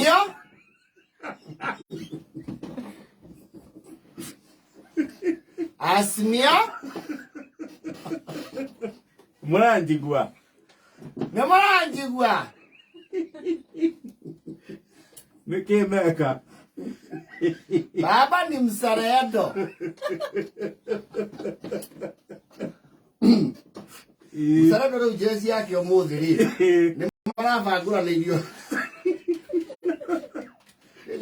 Asimia. Asimia. Mũranjigua. Nĩ mũranjigua. Nĩkĩ meka? Baba ni msaredo. Msaredo rĩu jezi yake ũmũthĩ rĩ nĩ marabangũranĩirio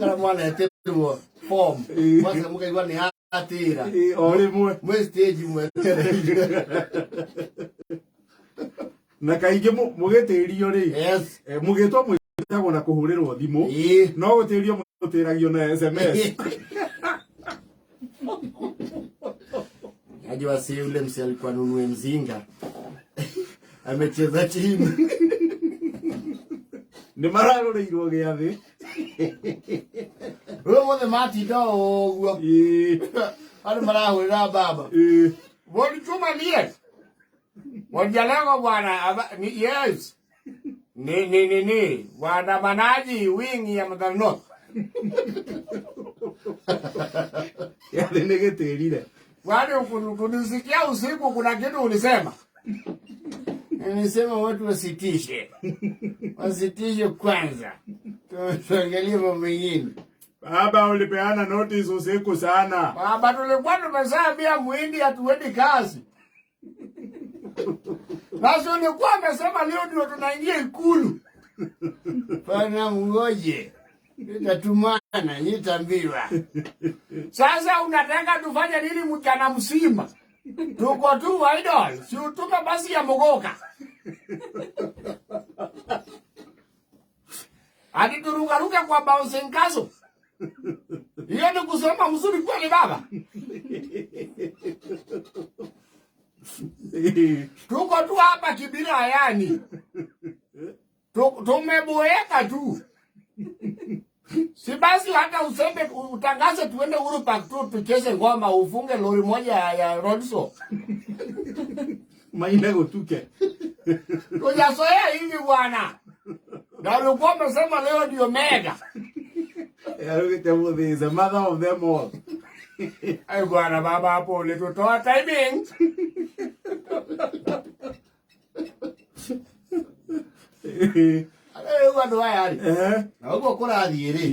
kana mwana etĩrwo form mwaca mũkaigua nĩ atĩra O rĩmwe. Mwĩ stage mwetereire. Na kaingĩ mũgĩtĩrio rĩ, Yes. Mũgĩtwo mwĩtagwo na kũhũrĩrwo thimũ, no gũtĩrio mũtĩragio na SMS. Najua si yule msi alikuwa nunue mzinga amecheza chini. Nĩ mararũrĩirwo gĩathĩ. Rĩu mothe matinda ũguo andũ marahũrĩra baba. Walituma yes. Wajalego bwana yes. Ni ni ni ni waandamanaji wingi ya Mathare North. Gĩathĩ nĩ gĩtĩrire. Wale kunisikia usiku kuna kitu ulisema. Nilisema watu wasitishe. Wasitishe kwanza. Tuangalie mambo mengine. Baba, ulipeana notice usiku sana. Baba, tulikuwa tumeshaambia muhindi hatuendi kazi. Basi ulikuwa umesema leo ndio tunaingia Ikulu. Bana mngoje. Nitatumana, nitaambiwa. Sasa unataka tufanye nini mchana mzima? Tuko tu idle. Si utume basi ya mogoka. Hadi turukaruka kwa bouncing castle. Hiyo ni kusoma mzuri kweli baba? Tuko tu hapa Kibira yani. Tumeboeka tu. Si basi hata useme utangaze tuende Uhuru Park tu tucheze ngoma ufunge lori moja ya Rodso. Maina gotuke. Tujazoea hivi bwana. Na ulikuwa umesema leo ndio mega. Yarugite mũthĩ is the mother of them all. Ai bwana baba hapo ulitutoa timing. Rĩu andũ aya rĩ, na ũguo kũrathiĩ rĩ,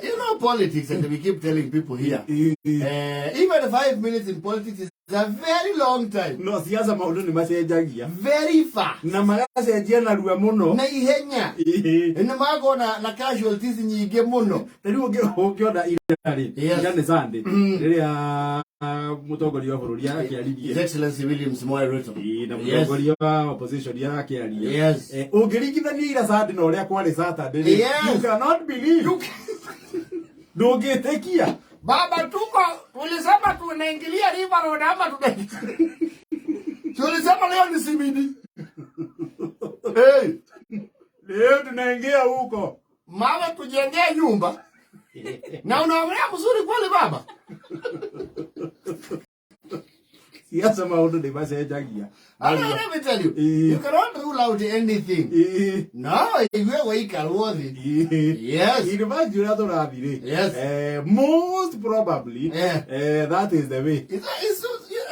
you know politics, and we keep telling people here, even 5 minutes in politics is a very long time. No siasa maũndũ nĩ macenjagia. Very fast. Na magacenjia narua mũno. Na ihenya. Nĩ magakorwo na casualties nyingĩ mũno. Ta rĩu ũngĩona ira rĩ, ira nĩ Sunday, rĩrĩa mũtongoria wa bũrũri arakĩaririe. His Excellency William Samoei Ruto. Na mũtongoria wa opposition arakĩaria. Ũngĩringithania ira Sunday na ũrĩa kwarĩ Saturday rĩ, you cannot believe. Ndũngĩtĩkia. Baba, tuko tulisema tunaingilia River Road ama tunaingilia. Tulisema leo ni CBD. Hey, Leo tunaingia huko. Mawe tujengee nyumba. Na unaongelea mzuri kweli baba? Siasa maũndũ nĩ macenjagia. Let me tell you, you cannot rule out anything. No, igue gũikarwo thĩ. Yes. In fact, ũrĩa tũrathiĩ rĩ, most probably, that is the way.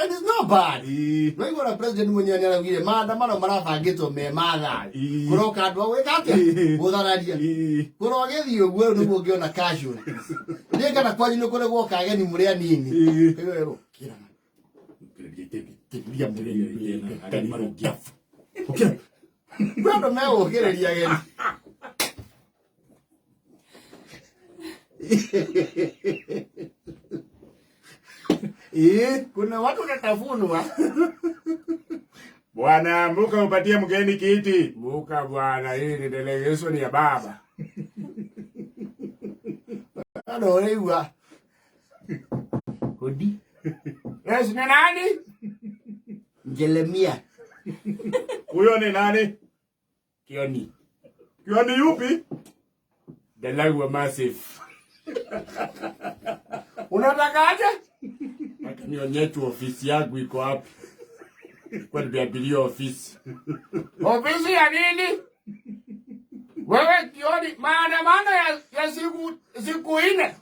And it's not bad. Rĩu na president mwenyewe nĩaraugire maandamano marabangĩtwo me mathaa kũroka andũ a gwĩka atĩa gũthararia kũrogĩthiĩ ũguo rĩu nĩguo ũngĩona casualties. Niĩ kana kwanyu nĩ kũrĩ gwoka ageni mũrĩ anini. Ĩyo kĩra. Kwĩ andũ megũkĩrĩria ageni. Kuna watu wanatafunwa. Bwana, muka upatie mgeni kiti. Muka bwana, hii ni delegation ya baba. Ano ũraigua? Hodi. Yes, ni nani? Njeremia. Huyo ni nani? Kioni. Kioni yupi? Delagwa Massive. Unatakaje? Nataka nionyeshe ofisi yangu iko wapi. Kwa nimeambiwa ofisi. Ofisi ya nini? Wewe Kioni, maandamano ya siku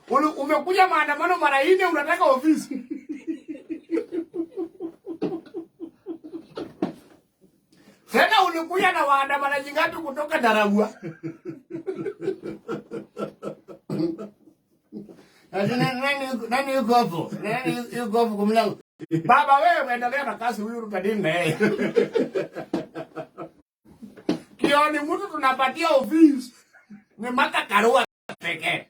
4, umekuja maandamano mara 4, unataka ofisi. Tena ulikuja na waandamanaji ngapi kutoka Ndaragwa? Nani yuko hapo? Nani yuko hapo kwa mlango? Baba wewe endelea na kazi, huyu rutadini na yeye. Kioni mtu tunapatia ofisi ni Martha Karua pekee.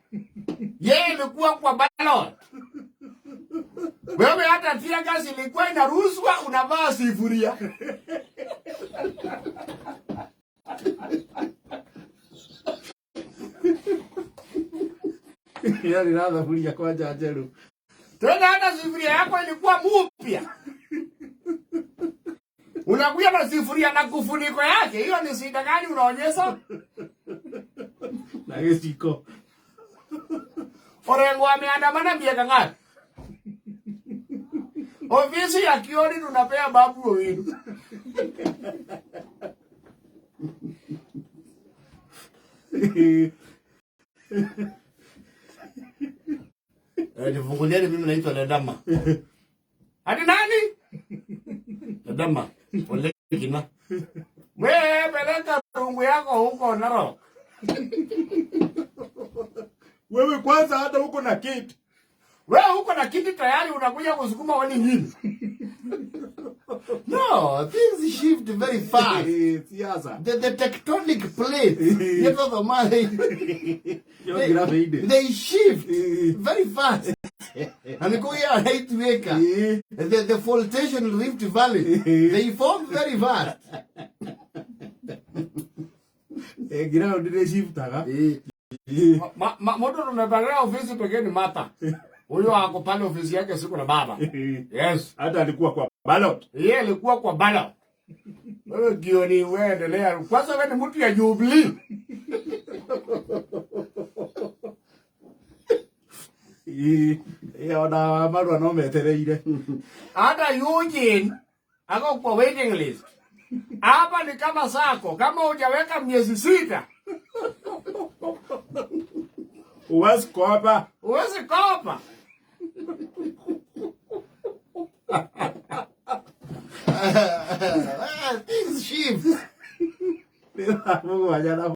Yeye ilikuwa kwa ballot. Wewe hata tear gas ilikuwa inaruhusiwa, unavaa sifuria. Yarĩ na thaburia kwanja njerũ. Tena hata sifuria yako ilikuwa mpya. Unakuja na sifuria na kufuniko yake, hiyo ni shida gani unaonyesha? Na gĩciko. Orengo ameandamana miaka ngapi? Ofisi ya Kioni tunapea Babu Owino. Nifungulieni, mimi naitwa Ledama. Hadi nani? Ledama. Ole kina. Wewe peleka rungu yako huko Narok. Wewe kwanza hata huko na kiti. Wewe huko na kiti tayari unakuja kusukuma wali nyingi. No, things shift very fast. Siasa. The tectonic plates, you know the money, they shift very fast. And go here, right maker. The Faultation Rift Valley, they form very fast. Ground they shiftaga. Mtu tumepangia ofisi pekee ni Martha. Huyo ako pale ofisi yake siku na baba. Yes. Hata alikuwa kwa ballot. Yeye alikuwa kwa ballot. Wewe Kioni, wewe endelea. Kwanza wewe ni mtu ya Jubilee. Ona marua no metereire. Hata Eugene ako kwa waiting list. Hapa ni kama sako, kama hujaweka miezi 6. Huwezi kopa. Huwezi kopa. Things shift. Mungu wajana.